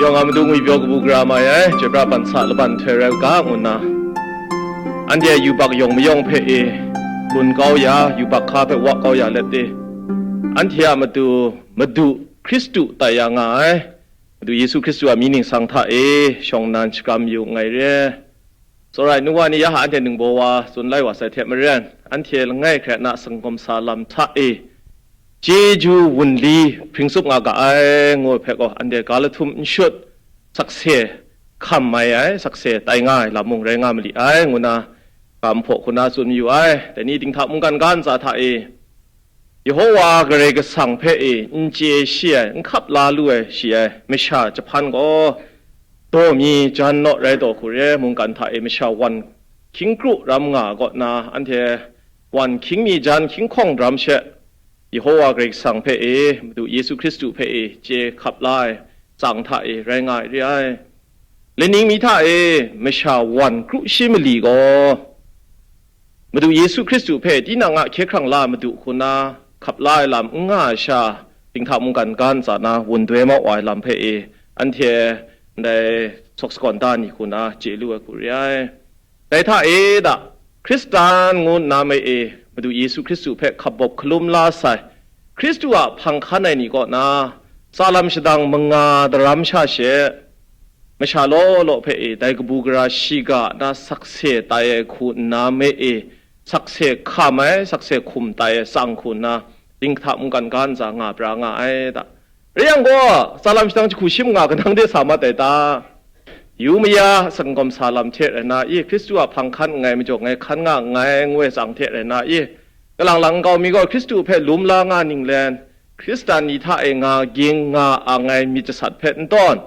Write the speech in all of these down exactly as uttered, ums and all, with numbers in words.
Nga Madu ngwipyaw kabu gara mai ai, chyoi pra ban sa laban htoi rai u ga, ngu nna, anhte yubak yawng mayawng hpe e gun kau ya, yubak hka hpe wa kau ya let e, anhte a matu Madu Hkristu tai ya nga ai, Madu Yesu Hkristu a mying ningsang hta e shawng nnan shakram yu nngai re. Tsawra ai nu wa ni, ya hta anhte ningbaw wa tsun lai wa sai hte maren, anhte langai hkrai na sangawm sa lam hta e chyeju wunli hpring tsup nga ga ai, ngu ai hpe gaw, anhte ga lahtum n shut, sakse hkam mai ai, sakse tai nga ai lam mung rai nga ma li ai, ngu na ga nhpaw hku na tsun mayu ai. Dai ni dinghta mungkan ga ntsa hta e, Yehowa Karai Kasang hpe e n chye shi ai, n hkap la lu ai shi ai masha jahpan gaw, daw mi jan naw rai taw hku re, mungkan hta e masha wan hkying kru ram nga kaw na, anhte wan hkying mi jan hkying hkawng ram she, Yehowa Karai Kasang hpe e, Madu Yesu Hkristu hpe e, chye hkap la ai tsang hta e rai nga ai re ai. Laining mi hta e masha wan kru shi mali gaw, Madu Yesu Hkristu hpe tinang a hkye hkrang la Madu hku na hkap la ai lam n nga ai sha, dinghta mungkan ga ntsa na wun doi mau wa ai lam hpe e, anhte ndai sawk sagawn da ni hku na chye lu ai hku re ai. Dai hta e da, Hkristan ngu nna me e Madu Yesu Hkristu hpe hkap bawp hkalum la sai, Hkristu a hpang hkan ai ni kaw na, tsalam shadang manga daram sha she, masha law law hpe e dai kabu gara shiga na sakse tai ai hku nna me e, sakse hkam ai, sakse hkum tai ai tsang hku nna, dinghta mungkan ga ntsa nga pra nga ai da. Rai yang gaw, tsalam shadang jahku shi manga kanang de sa mat ai ta? Yu maya sangawm sa lam hte rai na, i Hkristu a hpang hkan nngai majaw, ngai hkan nga nngai, ngu ai tsang hte rai na, i kalang lang nkau mi gaw Hkristu hpe lum la nga ninglen, Hkristan ni hta e nga ging nga ang ai myit jasat hpe n tawn,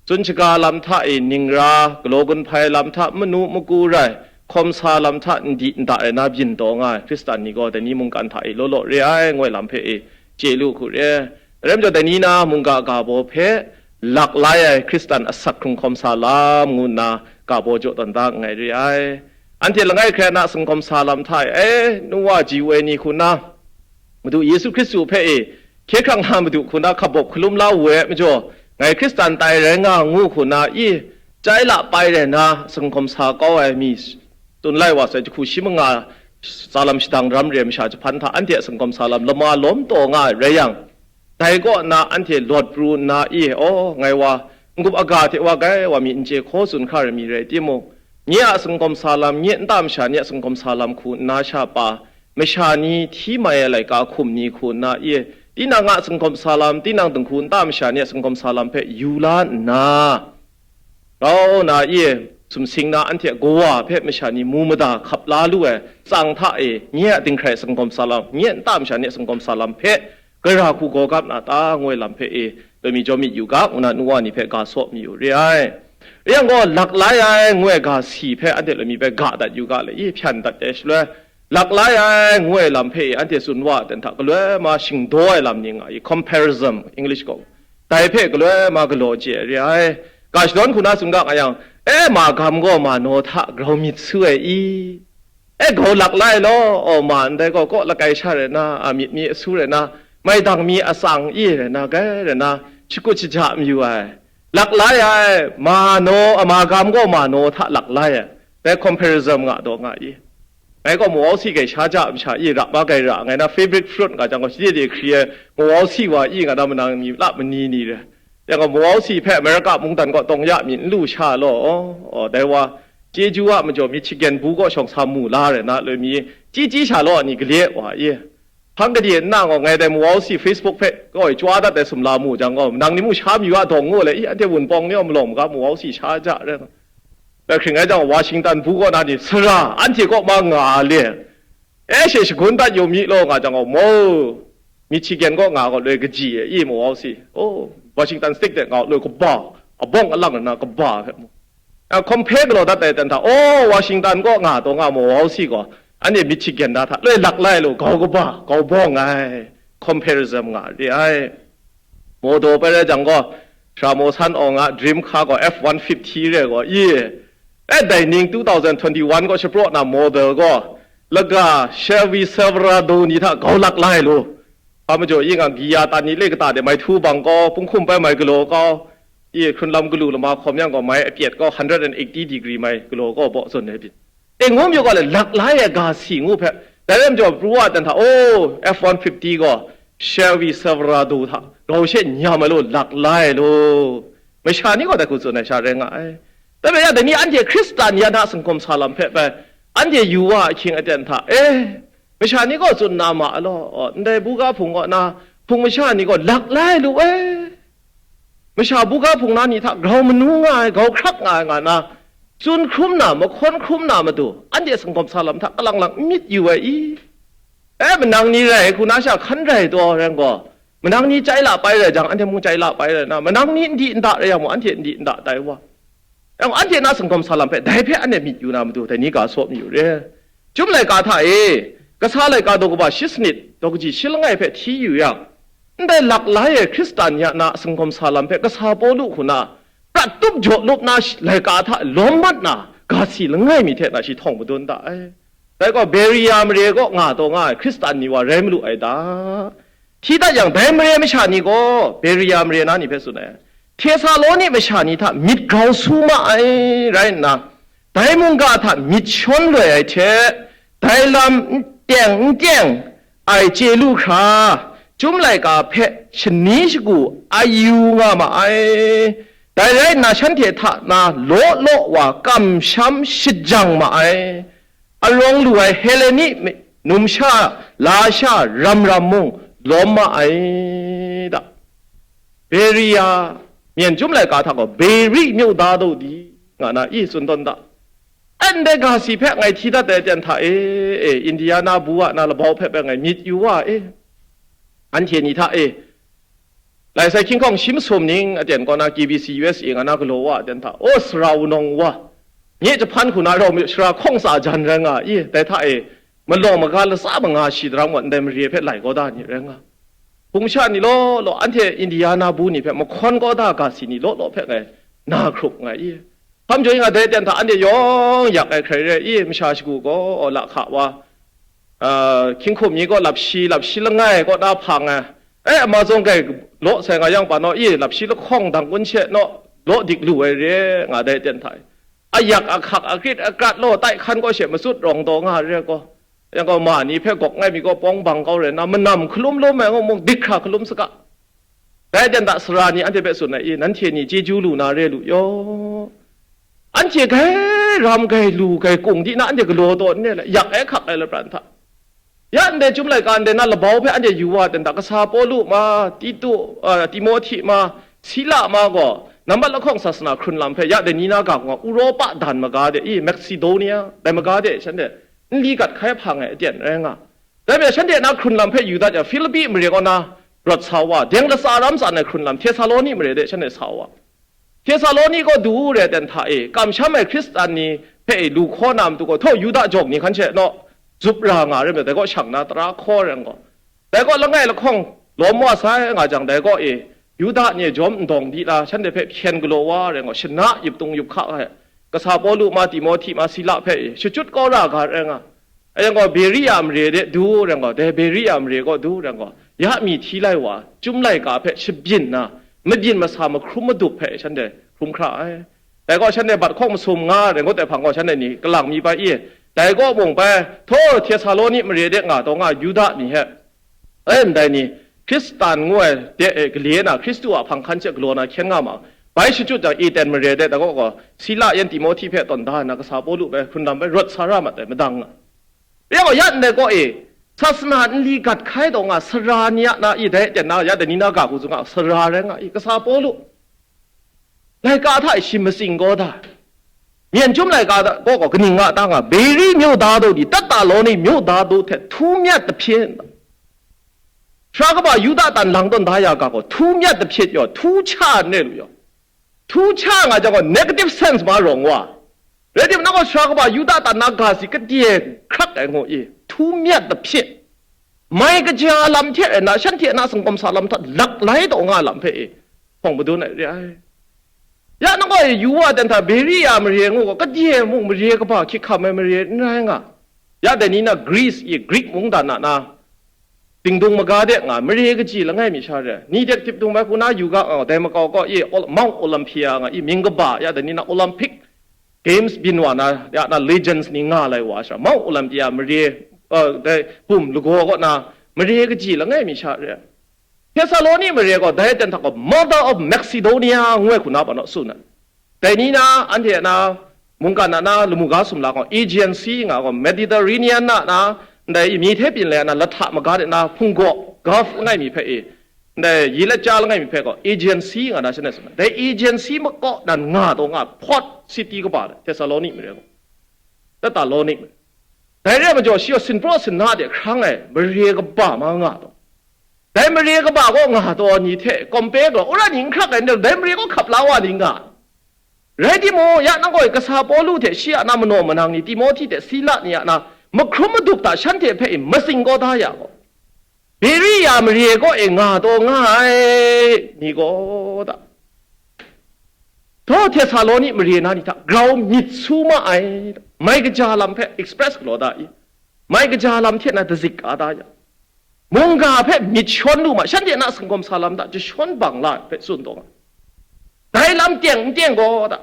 tsun shaga lam hta e ning ra, galaw gun hpai lam hta manu maku rai, hkawm sa lam hta n di n da rai na byin taw nga ai Hkristan ni gaw, dai ni mungkan hta e law law re ai, ngu ai lam hpe e chye lu hku re. Dai rai majaw, dai ni na mungga ga baw hpe lak lai ai Hkristan asak hkrung hkawm sa lam ngu nna ga baw jaw tawn da nngai re ai. Anhte langai hkrai na sangawm sa lam hta e, e, nu wa ji woi ni hku na, Madu Yesu Hkristu hpe e, hkye hkrang la Madu hku na hkap bawp hkalum la wu ai majaw, ngai Hkristan tai rai nga ngu hku na i, chyai la pai rai na, sangawm sa kau ai mi, tsun lai wa sai, jahku shi manga tsalam shadang ram re ai masha jahpan hta, anhte a sangawm sa lam lama lawm taw nga ai rai yang, dai kaw nna anhte lawt pru nna i, aw, ngai wa, n-gup aga hte wa gai wa mi n chye hkaw tsun hkra ai mi rai timung, nye a sangawm sa lam, nye nta masha ni a sangawm sa lam hku nna sha pa, masha ni hti mai ai laika hkum ni hku nna i, tinang a sangawm sa lam, tinang dinghku nta masha ni a sangawm sa lam hpe yu la nna, grau na i, sumsing na anhte kawa hpe masha ni mu mada hkap la lu ai tsang hta e, nye a dinghkrai sangawm sa lam, nye nta masha ni a sangawm sa lam hpe gara hku gaw gap na ta, ngu ai lam hpe e, loi mi jaw myit yu ga, ngu na nu wa ni hpe ga saw mayu re ai. Rai yang gaw, lak lai ai, ngu ai ga si hpe anhte loi mi hpe ga dat yu ga le i, hpyan dat ai shaloi, lak lai ai, ngu ai lam hpe e, anhte tsun wa ai ten hta, galoi ma shingdaw ai lam ni nga i, comparison, English gaw, dai hpe galoi ma galaw chye ai re ai. Ga shadawn hku na tsun ga nga yang, e, ma gam gaw ma naw hta grau myit su ai i? E, grau lak lai law, aw, ma ndai gaw kaw lakai sha rai na, a, myit mi asu rai na, maidang mi atsang i rai na, gai rai na, shakut shaja mayu ai. Lak lai ai, ma naw, a, ma gam gaw ma naw hta lak lai ai. Dai comparison nga taw nga i? Ngai gaw mawau si gai sha ja masha i, ra ma gai ra, ngai na favorite fruit nga jang gaw, shade de hkri ai mawau si wa i, nga na manang ni la mani ni re. Yang gaw, mawau si hpe America mungdan kaw tawng ya mi n lu sha law, aw, dai wa, chyeju a majaw Michigan bu kaw shawng sa mu la rai na, loi mi, chyi chyi sha law ni gale wa i. Hpang gade nna gaw, ngai dai mawau si Facebook hpe gaw chyaw dat ai sumla mu jang gaw, nang ni mu sha mayu a dawng ngu le i, anhte Wunpawng ni gaw malawng maga mawau si sha ja rai na. Dai hkring ai jang, Washington bu kaw na ni, sara, anhte kaw ma nga le, e she shagun dat yu mi law, nga jang gaw, mo, Michigan kaw nga gaw loi kaji e, i mawau si, o, Washington State de nga gaw loi kaba, abawng alang na kaba hpe mu. A, hkawm hpe galaw dat ai ten hta, o, Washington kaw nga taw nga mawau si gaw, anhte Michigan da hta loi lak lai lu, gau kaba, gau bawng ai, comparison nga re ai. Model pai rai jang gaw, Shra Mo San Awng a dream car gaw F one fifty re gaw, i, e, dai ning two thousand twenty-one gaw shapraw na model gaw, laga Chevy Silverado ni hta gau lak lai lu. Hpa majaw i nga, giya ta ni le kata de mai htu bang kau, punghkum pai mai galaw kau, I hkrunlam galu lama hkawm yang gaw, mai apyet gaw hundred and eighty degree mai galaw gaw baw zawn ai byin. E, ngu mayu gaw le, lak lai ai ga si ngu hpe, dai rai majaw, pru wa dan hta, o, F one fifty gaw, Chevy Silverado hta, grau she nyam ai lu, lak lai ai lu. Masha ni gaw dai hku tsun ai sha rai nga ai. Dai bai ya, dai ni anhte Hkristan ya na singkum sa lam hpe bai, anhte yu wa ahkying aten hta, e, masha ni gaw tsun na ma ai law, ndai buga hpung kaw na, hpung masha ni gaw lak lai lu ai. Masha buga hpung na ni hta grau manu nga ai, grau hkrak nga ai nga na, tsun hkrum na, mahkawn hkrum na matu, anhte singkum sa lam hta kalang lang n myit yu ai i? E, manang ni rai hku na sha hkan rai taw rai gaw, manang ni chyai la pai rai jang, anhte mung chyai la pai rai na, manang ni n di n da rai yang mung, anhte n di n da tai wa. Yang anhte na singkum sa lam hpe, dai hpe anhte myit yu na matu, dai ni ga saw mayu re. Chyum laika hta e, kasa laika daw kaba shi sanit, daw kaji shi langai hpe hti yu yang, ndai lak lai ai Hkristan ya na singkum sa lam hpe kasa Pawlu hku na, prat tup jaw lup na sh-, laika hta lawm mat na, ga si langai mi hte na shi htawng madun da ai. Dai gaw Beria mare kaw nga taw nga ai Hkristan ni wa rai malu ai ta? Hti dat yang, dai mare masha ni gaw Beria mare na ni hpe tsun ai, Htesaloni masha ni hta myit grau su ma ai rai nna, dai mungga hta myit shawn loi ai hte, dai lam n teng n teng ai chye lu hkra, Chyum laika hpe shani shagu a yu nga ma ai. Dai rai nna, shanhte hta na law law wa kamsham shajang ma ai. Arawng lu ai Heleni mi-, numsha lasha ram ram mung lawm ma ai da. Beria, myen Chyum laika hta gaw Beri myu da daw di, nga na i tsun tawn da. Ndai ga si hpe ngai hti dat ai aten hta e, e, Indiana bu a na labau hpe bai ngai myit yu wa e, anhte ni hta e, lai sai hkying hkawng shi masum ning aten kaw na K B C U S A nga na galaw wa aten hta, o, sara wunawng wa, nye jahpan hku na rau mi, sara hkawng tsa jan rai nga i, dai hta e, malawng maga latsa manga shi daram gaw ndai mare hpe lai kau da ni rai nga. Hpung sha ni law law, anhte Indiana bu ni hpe mahkawn kau da ga si ni law law hpe ngai na hkrup nga i. Hkam jaw nga dai aten hta anhte yawng yak ai hkrai re i, masha shagu gaw lahka wa, ah, hkying hkum mi gaw lap shi, lap shi langai kaw na hpang ai, e, ama zong gai law sai nga yang pa naw i, lap shi lahkawng dang kun she naw law dik lu ai re nga dai aten hta e. Ayak ahkak, akrit akrat law, tai hkan kaw she matsut rawng taw nga ai re gaw, yang gaw ma ni hpe gawk ngai mi gaw pawng bang kau rai nna, manam hkalum lum ai ngu mung, dik hkra hkalum saga. Dai aten hta sara ni anhte hpe tsun ai i, nanhte ni chyeju lu na re lu yaw. Anhte gai ram, gai lu, gai kung di na anhte galaw taw n re le, yak ai hkak ai lapran hta. Ya ndai Chyum laika ndai na labau hpe anhte yu wa aten hta, kasa Pawlu ma, Titu, a, Timohti ma, Sila ma gaw, nambat lahkawng sasana hkrun lam hpe ya dai ni na ga hku nga, Uropa dan maga de, i, Maksidonia, dai maga de shanhte nli gat hkai hpang ai aten rai nga. Dai hpe shanhte na hkrun lam hpe yu dat yang, Hpilipi mare kaw na rawt sa wa, deng latsa ram tsan ai hkrun lam, Htesaloni mare de shanhte sa wa. Htesaloni kaw du re ai aten hta e, kamsham ai Hkristan ni hpe e lu hkaw na matu gaw, htaw Yuda jawng ni hkan she naw zup ra nga re ai, dai kaw shang na tara hkaw rai gaw, dai kaw langai lahkawng lawm wa sai nga jang, dai kaw e Yuda ni e jawm ndawng di la, shanhte hpe hpyen galaw wa rai gaw, shana yup tung yup hka ai, kasa Pawlu ma, Timohti ma, Sila hpe e shachyut kau ra ga rai nga. Yang gaw, Beria mare de du rai gaw, dai Beria mare kaw du rai gaw, ya mi hti lai wa, Chyum laika hpe shabyin na, mabyin masa mahkrum madup hpe shanhte hkrum hkra ai. Dai gaw, shanhte bat hkawng masum nga rai ngut ai hpang gaw, shanhte ni kalang mi bai i, dai kaw mung bai, htaw Htesaloni mare de nga taw nga Yuda ni hpe, e, ndai ni, Hkristan ngu ai de e gale na, Hkristu a hpang hkan hte galaw na hkyen nga ma, bai shachyut jang, Eten mare de, dai kaw gaw, Sila yan Timohti hpe tawn da nna, kasa Pawlu bai hkrun lam bai rawt sa ra mat ai, madang nga. Rai gaw, ya ndai kaw e, sasana nli gat hkai taw nga, sara ni a na i, dai aten na, ya dai ni na ga hku zung a, sara rai nga i, kasa Pawlu. Laika hta shi matsing kau da. Myen Chyum laika hta kaw gaw kaning nga ta nga, Beri myu da daw di, Htesaloni myu da daw hte htu myat dahpye, sara kaba Yuda tan lang tawn da ya ga gaw, htu myat dahpye yaw, htu cha n re lu yaw. Htu cha nga jang gaw, negative sense ma rawng wa. Rai timung, nang gaw sara kaba Yuda tan na ga si kadye hkrak ai ngu i, htu myat dahpye. Mai kaja lam hte rai nna, shanhte na singkawm sa lam hta lak lai taw nga lam hpe e, hpawng madun ai re ai. Ya nang gaw e yu wa dan hta, Beria mare ngu gaw, kadye mung mare kaba hkyik hkam ai mare n rai nga. Ya dai ni na Greece i, Greek mungdan a na, Dingdung maga de nga, mare kaji langai mi sha re. Ni de tip dung bai hku na yu ga, oh, dai makau kaw, e, Ol-, Mount Olympia nga, i mying kaba, ya, dai ni na Olympic Games byin wa na, ya na legends ni nga lai wa sha, Mount Olympia mare, uh, dai bum lagaw kaw na, mare kaji langai mi sha re. Thessaloni mare gaw, dai ten hta gaw, Mother of Macedonia, ngu ai hku na pa naw tsun ai. Dai ni na, anhte na, mungkan na, na, lamu ga sumla gaw, Aegean Sea nga gaw, Mediterranean na, na, ndai mi hte byin le na, lahta maga de na, hpunggaw, Gulf langai mi hpe e, ndai yi let ja langai mi hpe gaw, Aegean Sea nga na, shanhte tsun ai. Dai Aegean Sea makaw nan nga taw nga, port city kaba de, Thessaloni mare gaw. Thessaloni mare. Dai re ai majaw, shi gaw sinpraw sinna de hkrang ai, mare kaba ma nga taw. Dai mare kaba kaw nga taw ni hte compare gaw, ura ni n hkrak ai, dai mare kaw hkap la wa ni nga. Rai timung, ya nang gaw kasa Pawlu hte shi a na manaw manang ni, Timohti hte Sila ni a na, mahkrum madup hta shanhte hpe matsing kau da ya gaw, Beria mare kaw e nga taw nga ai ni gaw da. Htaw Thessaloni mare na ni hta grau myit su ma ai, mai kaja lam hpe express galaw da i, mai kaja lam hte na dazik ka da ya. Mungga hpe myit shawn lu ma, shanhte na singkawm sa lam hta jashawn bang la hpe tsun taw nga. Dai lam teng n teng gaw da.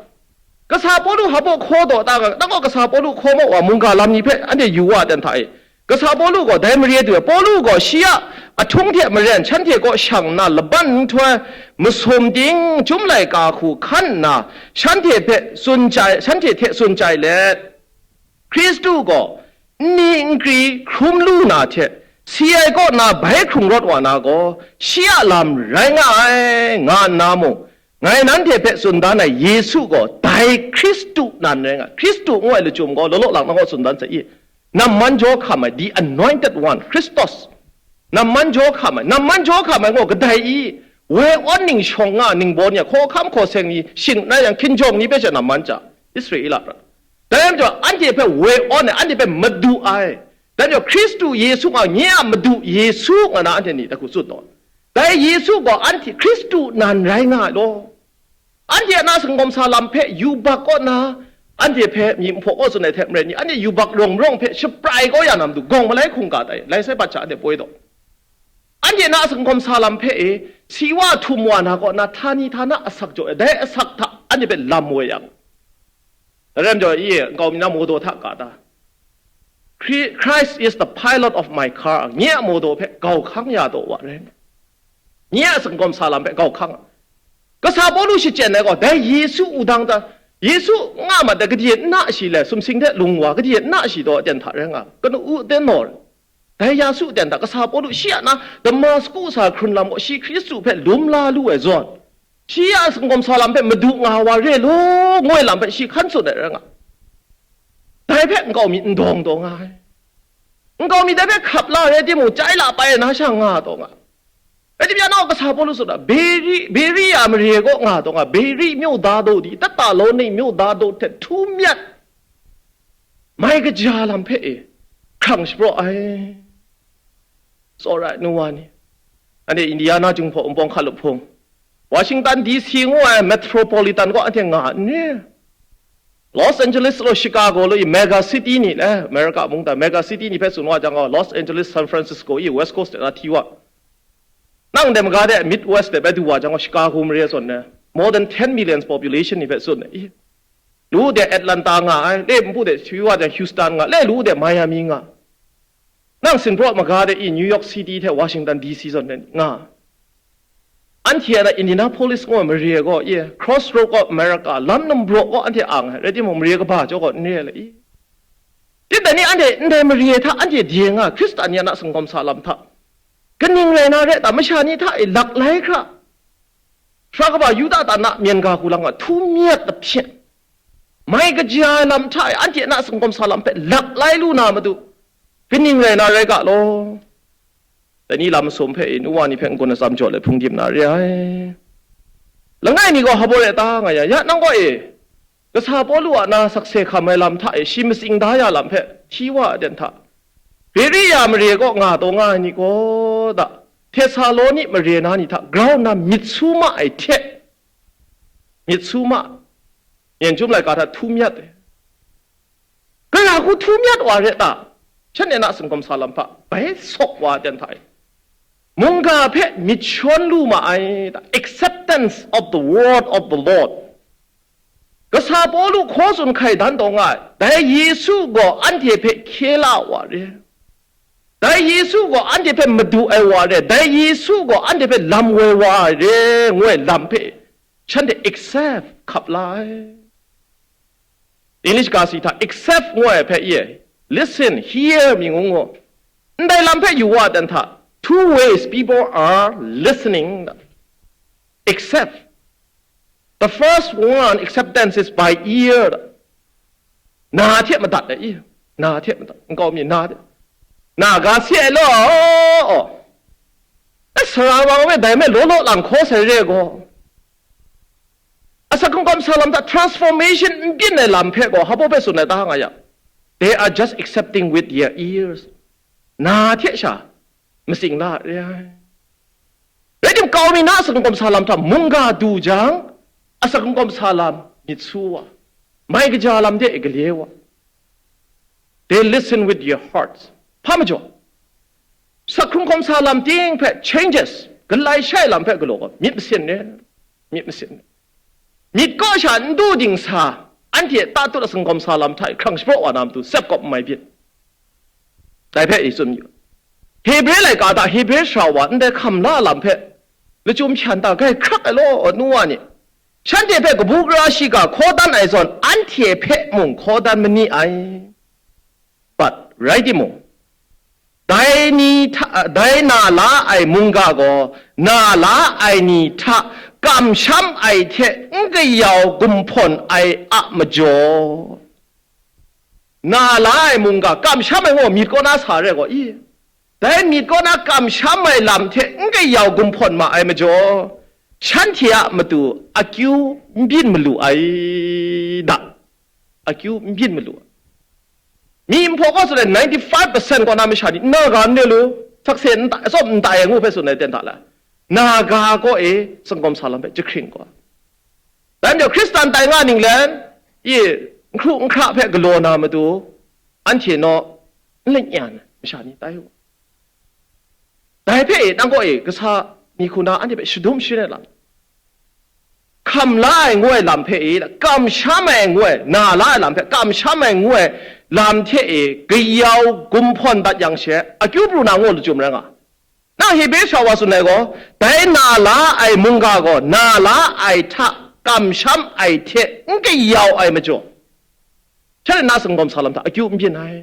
Kasa Pawlu hpa baw hkaw taw ta nga, nang gaw kasa Pawlu hkaw maw wa mungga lam ni hpe anhte yu wa ten hta e. Kasa Pawlu gaw dai mare du ai, Pawlu gaw shi a ahtung hte maren shanhte kaw shang nna laban nhtoi masum ting chyum laika hku hkan nna, shanhte hpe tsun chyai, shanhte hte tsun chyai let, Hkristu gaw nni nkri hkrum lu na hte si ai kaw na bai hkrung rawt wa na gaw, shi a lam rai nga ai, nga nna mung, ngai nanhte hpe tsun dan ai Yesu gaw dai Hkristu nan rai nga ai. Hkristu ngu ai lachyum gaw law law lang nang gaw tsun dan sai i, namman jaw hkam ai, the anointed one, Christos. Namman jaw hkam ai, namman jaw hkam ai gaw kadai i, woi awn ning shawng nga ningbaw ni a hkawhkam hkaw seng ni, shing n rai yang hkinjawng ni hpe she namman chya, Israela pra. Dai majaw, anhte hpe woi awn ai, anhte hpe madu ai. Dai majaw, Hkristu Yesu nga, nye a Madu Yesu nga na anhte ni dai hku tsun taw. Dai Yesu gaw anhte Hkristu nan rai nga ai law. Anhte a na singkawm sa lam hpe yubak kaw na, anhte hpe myi nhpaw kaw tsun ai hte maren ni, anhte yubak rawng marawng hpe shaprai kau ya na matu, gawng malai hkungga tai, lai sai bat sha anhte poi taw. Anhte na singkawm sa lam hpe e, si wa htum wa na kaw na, htani htana asak jaw e, dai asak hta anhte hpe lam woi yang, Rai nme jaw, i, nkau mi na modaw hta ka ta? Chri-, Christ is the pilot of my car. Nye a modaw hpe gau hkang ya taw wa rai nme. Nye a singkawm sa lam hpe gau hkang. Kasa Pawlu shachyen ai gaw, dai Yesu wudang ta, Yesu nga mat dai, gade n na shi le, sumsing hte lung wa, gade n na shi taw aten hta rai nga, kanu u tenor. Dai Yesu aten hta kasa Pawlu shi a na Damasku sa hkrun lam gaw shi Hkristu hpe lum la lu ai zawn, shi a singkawm sa lam hpe madu nga wa re law, ngoi lam hpe shi hkan tsun ai rai nga. Dai hpe nkau mi n dawng taw nga ai. Nkau mi dai hpe hkap la rai timung, chyai la pai ai na sha nga taw nga. Rai timung, ya nau kasa Pawlu tsun ai, Beri, Beria mare kaw nga taw nga, Beri myu da daw di, Tata law ni myu da daw hte htu myat. Mai kaja lam hpe e hkrang shapraw ai. Tsawra ai nu wa ni, anhte Indiana jinghpaw Wunpawng hkalup hpung, Washington D C ngu ai metropolitan kaw anhte nga n re? Los Angeles law, Chicago law, i mega city ni le, America mung ta mega city ni hpe tsun wa jang gaw, Los Angeles, San Francisco i West Coast de na hti wa. Nang de maga de Midwest de bai du wa jang gaw, Chicago mare zawn ne, more than ten millions population ni hpe tsun ai. I, lu de Atlanta nga ai, le npu de hti wa jang Houston nga, le lu de Miami nga. Nang sinpraw maga de i New York City hte Washington D C zawn de nga. Anhte a na Indianapolis ngu ai mare gaw, i, Crossroad of America, lam num braw gaw anhte ang ai, rai timung, mare kaba jaw gaw n re ai le, i. Tinang ni anhte ndai mare hta anhte de nga, Hkristan ni a na singkawm sa lam hta, kaning rai na rai ta, masha ni hta e lak lai hkra, Sara kaba Yuda ta na myen ga hku lang a htu myat ahpyen, mai kaja ai lam hta e anhte a na singkawm sa lam hpe lak lai lu na matu, kaning rai na rai ga law? Dai ni lam masum hpe e, nu wa ni hpe n-gun atsam jaw let hpung dim na re ai. Langai mi gaw hpa baw re ta nga ya, ya nang gaw e, kasa Pawlu a na sakse hkam ai lam hta e shi matsing da ya lam hpe hti wa ai ten hta, Beria mare kaw nga taw nga ai ni gaw da, Htesaloni mare na ni hta grau nna myit su ma ai hte, myit su ma, myen chyum laika hta htu myat ai. Gara hku htu myat wa re ta? Shanhte na singkawm sa lam hpa bai sawk wa ai ten hta e, Mungga hpe myit shawn lu ma ai, acceptance of the word of the Lord. Kasa Pawlu hkaw tsun hkai dan taw nga ai, dai Yesu gaw anhte hpe hkye la wa re, dai Yesu gaw anhte hpe madu ai wa re, dai Yesu gaw anhte hpe lam woi wa re, ngu ai lam hpe shanhte accept hkap la ai. English ga si hta accept ngu ai hpe ye, listen, hear mi ngu ngu. Ndai lam hpe yu wa dan hta, two ways people are listening. Accept. The first one, acceptance is by ear. Na hte madat ai i. Na hte madat. Nkau mi na hte. Na ga si ai law. E sara wa we dai me law law lang hkaw sai re gaw. Asak hkungkam sa lam hta transformation n byin ai lam hpe gaw, hpa baw hpe tsun ai ta nga yang, they are just accepting with their ears. Na hte sha matsing la re ai. Rai tim, kau mi na asak hkungkam sa lam hta mungga du jang, asak hkungkam sa lam myit su wa, mai kaja lam de gale wa. They listen with your hearts. Hpa majaw, asak hkungkam sa lam ting hpe changes, galai shai lam hpe galaw gaw, myit masin re, myit masin re. Myit kaw sha n du dingsa, anhte tatut asak hkungkam sa lam hta e hkrang shapraw wa na matu, sep kawp n mai byin. Dai hpe i tsun yu. Hebre laika hta Hebre sara wa ndai hkam la lam hpe lachyum hpyan ta, grai hkrak ai law, nu wa ni. Shanhte hpe kabu gara shiga hkaw dan ai zawn, anhte hpe mung hkaw dan ma ni ai. But, rai timung, dai ni hta, dai na la ai mungga gaw, na la ai ni hta kamsham ai hte n kayau gumhpawn ai a majaw, na la ai mungga kamsham ai ngu myit kaw na sa re gaw i? Dai myit kaw na kamsham ai lam hte n kayau gumhpawn ma ai majaw, shanhte a matu akyu n byin malu ai da. Akyu n byin malu ai. Mi nhpaw kaw tsun ai ninety five percent kaw na masha ni, na ga n re lu, sakse n ta, atsawm n ta e ngu hpe tsun ai ten hta la, na ga kaw e asak hkungkam sa lam hpe jahkring gaw, dai majaw Hkristan tai nga ninglen, i, n hkru n hkra hpe galaw na matu, anhte naw n leng yan masha ni tai u. Dai hpe e, nang kaw e, kasa ni hku na anhte hpe shadum sharin ai lam, hkam la ai ngu ai lam hpe e, kamsham ai ngu ai, na la ai lam hpe kamsham ai ngu ai lam hte e, kayau gumhpawn dat yang she, akyu pru na ngu lachyum rai nga. Nang Hebre sara wa tsun ai gaw, dai na la ai mungga gaw, na la ai hta kamsham ai hte n kayau ai majaw, shanhte na asak hkungkam sa lam hta akyu n byin ai.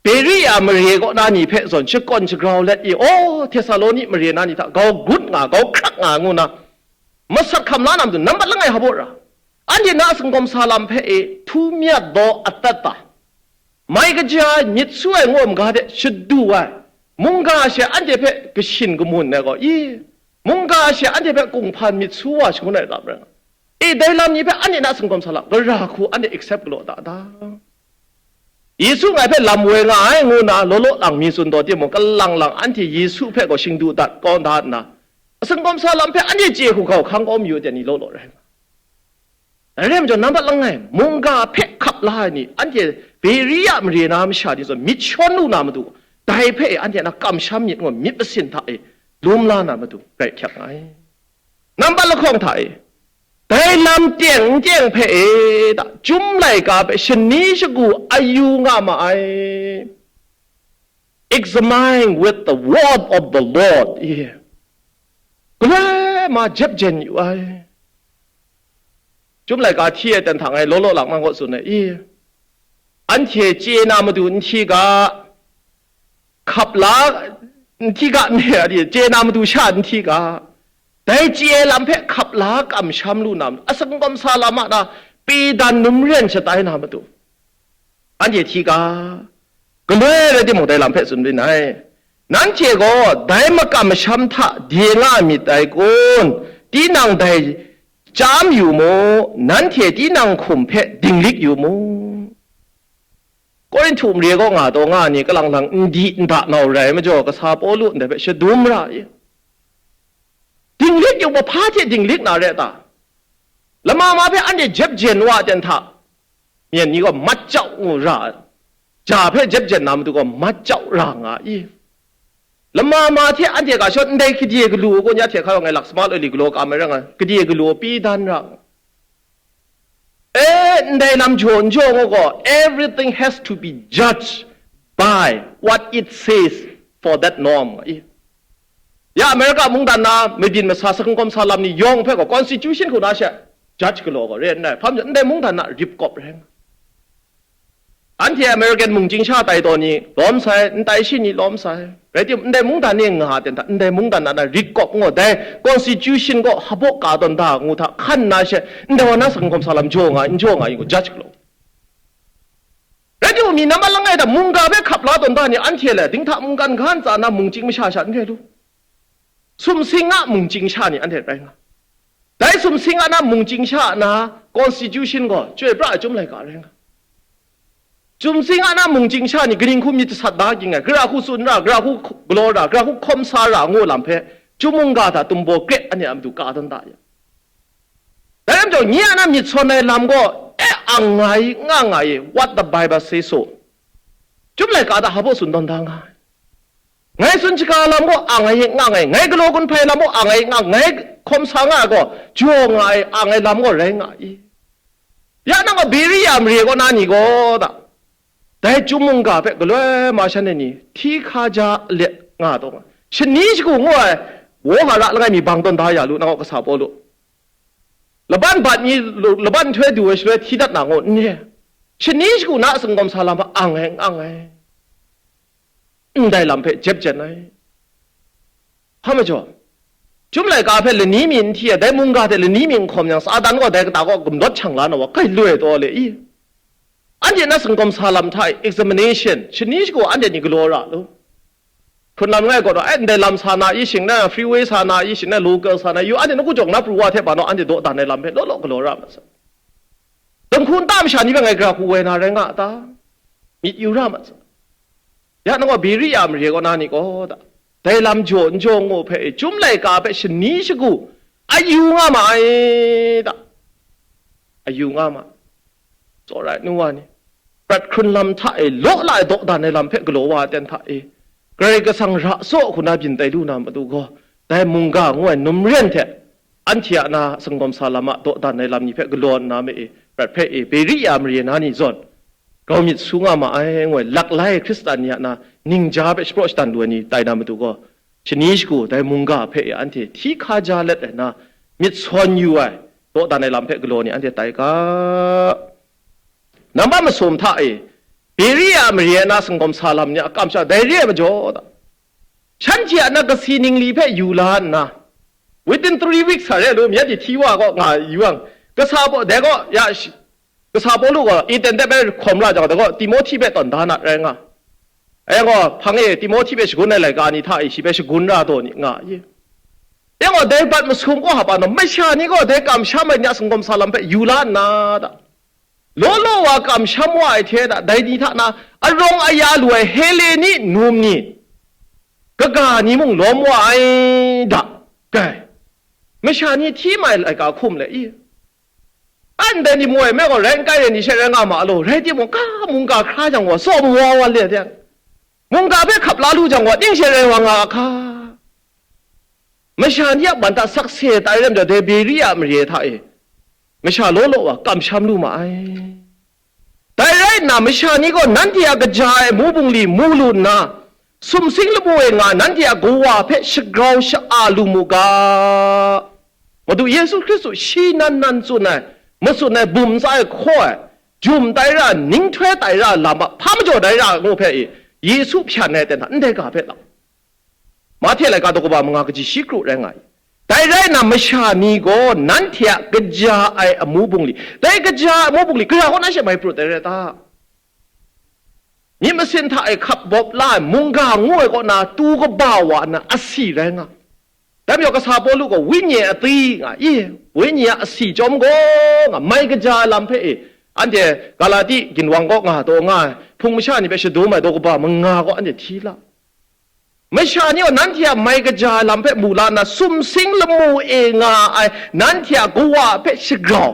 Beria mare kaw na ni hpe zawn shakawn shagrau let i, aw, Htesaloni mare na ni hta grau gut nga, grau hkrak nga ngu na, masat hkam la na matu, nambat langai hpa baw ra, anhte na asak hkungkam sa lam hpe e, htu myat daw atat ta, mai kaja ai myit su ai ngu ai maga de shadu ai, mungga she anhte hpe kashin kamun ai gaw i, mungga she anhte hpe kunghpan myit su wa shangun ai lam rai nga. E, dai lam ni hpe anhte na asak hkungkam sa lam, gara hku anhte accept galaw da ta? Yesu ngai hpe lam woi nga ai ngu na law law lang mi tsun taw timung, kalang lang anhte Yesu hpe gaw shingdu dat kau da nna, asak hkungkam sa lam hpe anhte chye hku hkau hkang kau mayu ai ni law law rai nga. Dai rai majaw, nambat langai, mungga hpe hkap la ai ni, anhte Beria mare na masha ni zawn myit shawn lu na matu, dai hpe e anhte na kamsham myit ngu myit masin hta e lum la na matu, grai hkyak nga ai. Nambat lahkawng hta e, dai lam teng n teng hpe e ta, Chyum laika hpe shani shagu ayu nga ma ai. Examine with the word of the Lord. Ye. Galoi ma jep jen yu ai. Chyum laika hti ai ten hta ngai law law lang nang kaw tsun ai. Ye. Anhte chye na matu n hti ga, hkap la n hti ga, me a di, chye na matu sha n hti ga, dai chye ai lam hpe hkap la kamsham lu na matu, asak hkungkam sa lam a na, pedan numren shatai na matu, anhte hti ga, galoi rai timung, dai lam hpe tsun byin ai. Nanhte gaw dai makam masham hta de nga myit dai kun? Tinang dai chyam yu mu, nanhte tinang hkum hpe dinglik yu mu. Korinhtu mare kaw nga taw nga ni, kalang lang n di n da nau rai majaw, kasa Pawlu ndai hpe shadum ra i. Dinglik yu mu, hpa hte dinglik na re ta? Lama ma hpe anhte jep jen wa ten hta, myen ni gaw mat jau ngu ra, ja hpe jep jen na matu gaw mat jau ra nga i? Lama ma hte anhte ga shawt ndai gade galu gaw, nya hte hkra ngai lak samal ai li galaw ka mai ra nga, gade galu pyi dan ra. E, ndai lam jaw n jaw ngu gaw, everything has to be judged by what it says for that norm. I. Ya America mungdan na mabyin masa sakangkawm sa lam ni yawng hpe gaw constitution hku na she judge galaw gaw re n rai. Hpa majaw, ndai mungdan na rip kawp rai nga. Anhte American mungchying sha tai taw ni lawm sai, n tai shi ni lawm sai. Rai timung, ndai mungdan ni nga ten hta, ndai mungdan na rit kawp ngu dai constitution gaw hpaw ka tawn da ngu hta hkan na she, ndai wa na sakangkawm sa lam jaw nga, n jaw nga i gaw judge galaw. Rai timung, mi nambat langai hta mungga hpe hkap la tawn da ni anhte le, dinghta mungkan ga ntsa na mungchying masha sha n re lu. Sumsing a mungchying sha ni anhte rai nga. Dai sumsing a na mungchying sha na constitution gaw chyoi pra ai chyum laika rai nga. Sumsing a na mungchying sha ni kaning hku myit jasat da ging ai, gara hku tsun ra, gara hku galaw ra, gara hku hkawm sa ra ngu lam hpe, chyum mungga hta tumbaw kret anhte a matu ka dan da ya. Dai lam jaw, nye a na myit sawn ai lam gaw, e, ang nga i, nga nga i, what the Bible says so. Chyum laika hta hpaw tsun tawn da nga ai. Ngai tsun shaga lam gaw ang ngai nga ngai, ngai galaw gun hpai lam gaw ang ngai nga, ngai hkawm sa nga ai gaw, jaw nga ai, ang ngai lam gaw rai nga i. Ya nang gaw Beria mare kaw na ni gaw da, dai chyum mungga hpe galoi ma shan ai ni hti hkaja let nga taw nga, shani shagu ngu ai, wohara langai mi bang tawn da ya lu, nang gaw kasa Pawlu. Laban bat ni, laban nhtoi du ai shaloi hti dat na ngu n re. Shani shagu na a sangawm sa lam hpe ang ai, ang ai. Ndai lam hpe jep jen ai. Hpa majaw, chyum laika hpe lani mi n hti ai, dai mungga hte lani mi n hkawm yang, Satan gaw dai kata kaw gumlawt shang la na wa, kai loi taw le i? Anhte na sangawm sa lam hta e examination, shani shagu anhte ni galaw ra lu. Hkrun lam ngai gaw, ai ndai lam sa na i shing na, freeway sa na i shing na, local sa na yu, anhte na ku jawng na pru wa hte ba naw, anhte dawdan ai lam hpe law law galaw ra ma sa. Dinghku nta masha ni hpe ngai gara hku woi na rai nga a ta? Myit yu ra ma sa. Ya nang gaw Beria mare kaw na ni gaw da, dai lam jaw n jaw ngu hpe, chyum laika hpe shani shagu a yu nga ma ai da? A yu nga ma. Tsawra ai nu wa ni, prat hkrun lam hta e law la ai dawdan ai lam hpe galaw wa ai ten hta e, Karai Kasang ra saw hku na byin tai lu na matu gaw, dai mungga ngu ai numren hte anhte a na sangawm sa lam a dawdan ai lam ni hpe galaw nna me e, prat hpe e, Beria mare na ni zawn, grau myit su nga ma ai, ngu ai laklai Hkristan ni a na ningja hpe shapraw shadan lu ai ni tai na matu gaw, shani shagu dai mungga hpe e anhte hti hkaja let ai na, myit sawn yu ai, dawdan ai lam hpe galaw ni anhte tai ga. Nambat masum hta e, Beria mare ai na sangawm sa lam ni a kamsham dai re ai majaw da, shanhte a na kasi ningli hpe yu la nna, within three weeks sa re lu, myit hti wa gaw nga yu yang, kasa baw, dai gaw ya shi, kasa Pawlu gaw Eden de bai hkawm ra jang, dai gaw Timohti hpe tawn da na rai nga. Ai gaw, hpang e Timohti hpe shagun ai laika ni hta e shi hpe shagun ra taw ni nga i? Yang gaw, dai bat masum kaw hpa naw, masha ni gaw dai kamsham ai ni a sangawm sa lam hpe yu la nna da, law law wa kamsham wa ai hte da, dai ni hta na arawng aya lu ai Heleni num ni kaga ni mung lawm wa ai da, kai, masha ni hti mai laika hkum le i? Ndai ni mung e me gaw rai n kai ai ni she rai nga ma law, rai timung, ka mungga hkra jang gaw, tsawm wa wa le de, mungga hpe hkap la lu jang gaw, ning she rai wa nga a hka? Masha ni a man hta sakse tai lam jaw, dai Beria mare hta e masha law law wa kamsham lu ma ai. Dai rai nna, masha ni gaw nanhte a kaja ai amu bungli mu lu nna, sumsing lamu e nga nanhte a Kawa hpe shagrau sha-a lu mu ga. Madu Yesu Hkristu shi nan nan tsun ai, matsun ai, bum tsa ai hkaw ai, jum tai ra, ninghtoi tai ra lam a hpa majaw dai ra ngu hpe e, Yesu hpyan ai ten hta ndai ga hpe lau. Mahte laika daw kaba manga kaji shi kru rai nga ai. Dai rai nna, masha ni gaw nanhte a kaja ai amu bungli, dai kaja ai amu bungli, gara kaw na she mai prut ai rai ta? Myit masin hta e hkap bawp la ai mungga ngu ai kaw na tu kaba wa na asi rai nga. Dai majaw kasa Pawlu gaw wenyi ai atsi nga i, wenyi a asi chyawm gaw nga, mai kaja ai lam hpe e, anhte Galati ginwang kaw nga taw nga ai, hpung masha ni hpe shadum ai daw kaba manga gaw anhte hti la. Masha ni gaw nanhte a mai kaja ai lam hpe mu la nna, sumsing lamu e nga ai nanhte a Kawa hpe shagrau,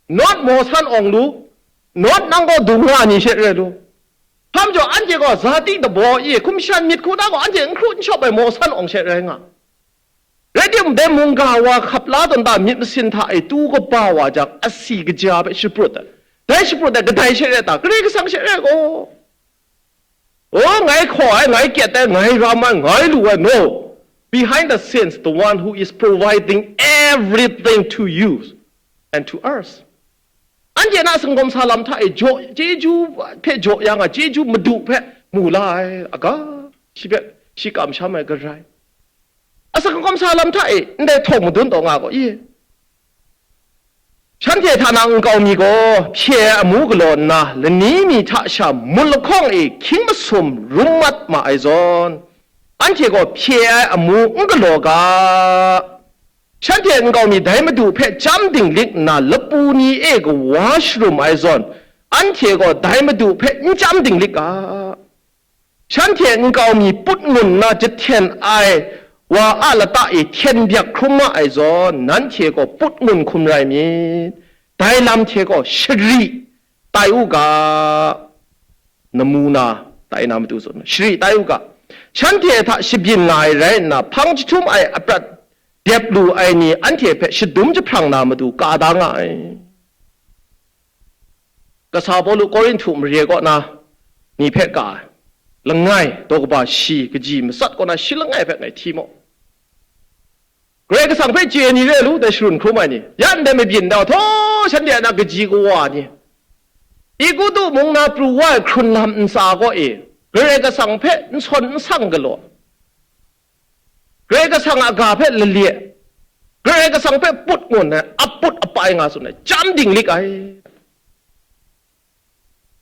nawt maw san awng lu, nawt nang gaw dung nga ni she re lu. Hpa majaw, anhte gaw, zati dabaw e, hkum shan myit hku na gaw, anhte n hkru n shawp ai maw san awng she rai nga. Rai timung, dai mungga wa hkap la tawn ta myit masin hta e tu kaba wa jang, asi kaja hpe shaprut ai. Dai shaprut ai kadai she rai ta? Karai Kasang she rai gaw. Oh, ngai hkaw ai, ngai kyet ai, ngai ram ai, ngai lu ai, no. Behind the scenes, the one who is providing everything to you and to us. Anhte na singkawm sa lam hta e jaw, chyeju hpe jaw ya nga, chyeju madu hpe mu la ai, aga, shi hpe, shi kamsham ai garai. A singkawm sa lam hta e, ndai htawng madun taw nga gaw, i? Shanhte hta na nkau mi gaw, hpye ai amu galaw nna, lani mi hta sha mut lahkawng e hkying masum rum mat ma ai zawn, anhte gaw hpye ai amu n galaw ga. Shanhte nkau mi dai Madu hpe chyam dinglik nna, lapu ni e kawa sharum ai zawn, anhte gaw dai Madu hpe n chyam dinglik ga. Shanhte nkau mi put ngun nna jahten ai wa a lata e hten byak hkrum ma ai zawn, nanhte gaw put ngun hkum rai myit. Dai lam hte gaw shari tai u ga, namuna tai na matu zawn, shari tai u ga. Shanhte hta shabyin nga ai rai nna, hpang jahtum ai aprat dep lu ai ni anhte hpe shadum jahprang na matu ka da nga ai. Kasa Pawlu Korinhtu mare kaw na ni hpe ka ai. Langai, daw kaba shi, kaji matsat kaw na shi langai hpe ngai hti mu. Karai Kasang hpe chye ni re lu, dai sharun hkrum ai ni. Ya ndai mabyin dau, htaw shanhte a na kaji kawa ni. Egutu mung na pru wa ai hkrun lam ntsa kaw e, Karai Kasang hpe n sawn n sang galaw. Karai Kasang a ga hpe lale, Karai Kasang hpe put ngun ai, aput apai nga tsun ai, chyam dinglik ai.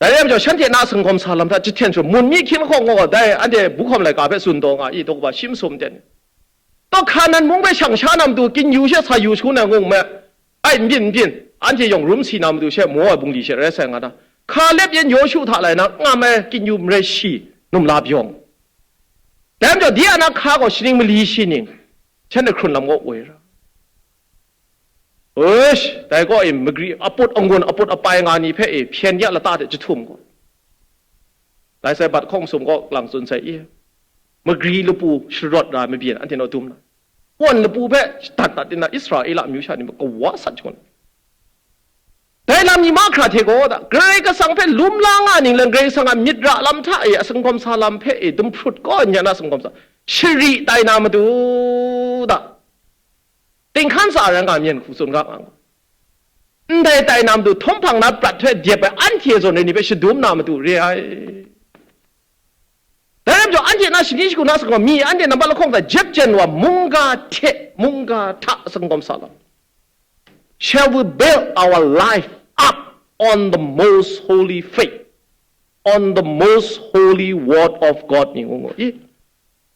Dai rai majaw, shanhte na singkawm sa lam hta jahten shu, mun mi hkying lahkawng gaw dai, anhte buhkawm laika hpe tsun taw nga i, daw kaba shi masum ten. Taw Hkanan mung hpe shang sha na matu, kinyu she sa yu shangun ai ngu nme, ai, n byin, n byin, anhte yawng rum si na matu she, maw ai bungli she rai sai nga na, Hkalep yan Yawshu hta lai na, ngam ai kinyu marai shi, num la byawng. Dai majaw, di a na hka gaw shaning mali shi ning, shanhte hkrun lam gaw woi ra. Ush, dai gaw e magri aput angun aput apai nga ni hpe e hpyen ya lata de jahtum gaw, dai sai bat hkawng sum gaw lang tsun sai i, magri lapu sharawt ra mabyin anhte naw dum na, wan lapu hpe shadat dat nna Israela amyu sha ni hpe kawa sat shangun. Dai lam ni mahkra hte gaw da, Karai Kasang hpe lum la nga ninglen, Karai Kasang a myit ra lam hta e, a singkawm sa lam hpe e, dumhprut kaw n ya na singkawm sa, shari tai na matu da, tinghkan sa rai nga myen hku tsun ga nga. Ndai tai na matu, htaw hpang na prat hte dep ai anhte zawn rai ni hpe shadum na matu re ai. Dai rai majaw, anhte na shani shagu na singkawm mi, anhte nambat lahkawng hta jep jen wa mungga hte mungga hta singkawm sa lam. Shall we build our life up on the most holy faith, on the most holy word of God? Ni ngu ngu i.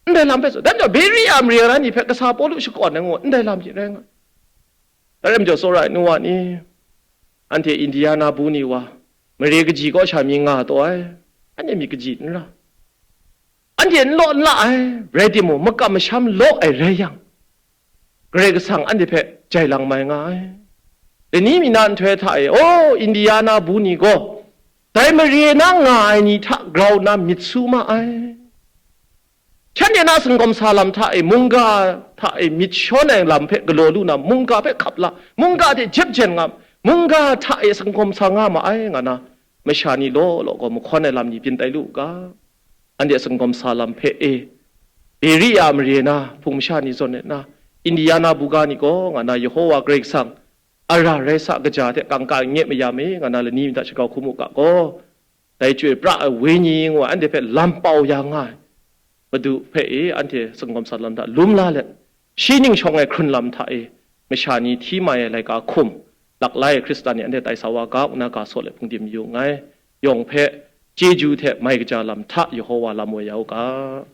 Ndai lam hpe tsun. Dai majaw, Beria mare ai ni hpe kasa Pawlu shakawn ai ngu, ndai lam hte rai nga. Dai rai majaw, tsawra ai nu wa ni, anhte Indiana bu ni wa, mare kaji kaw sha mi nga taw ai, anhte myit kaji n ra. Anhte n law n la ai, rai timung, makam masham law ai rai yang, Karai Kasang anhte hpe jai lang mai nga ai. Lani mi na nhtoi hta e, o, Indiana bu ni gaw, dai mare na nga ai ni hta grau nna myit su ma ai. Shanhte na singkawm sa lam hta e, mungga hta e myit shawn ai lam hpe galaw lu na, mungga hpe hkap la, mungga hte jep jen nga, mungga hta e singkawm sa nga ma ai, nga na, masha ni law law gaw mahkawn ai lam ni byin tai lu u ga. Anhte a singkawm sa lam hpe e, Beria mare na hpung masha ni zawn e na, Indiana bu ga ni gaw, nga na, Yehowa Karai Kasang a ra rai sa kaja hte kangka n-, nye mayam e, nga na, lani mi hta shakau hkum u ga gaw, dai Chyoi pra ai Wenyi ngu ai anhte hpe lam pau ya nga ai Madu hpe e, anhte singkawm sa lam hta lum la let, shi ning shawng ai hkrun lam hta e, masha ni hti mai ai laika hkum, laklai ai Hkristan ni anhte tai sa wa ga, ngu na ga saw let hpungdim yu nngai. Yawng hpe chyeju hte mai kaja lam hta Yehowa lam woi ya u ga.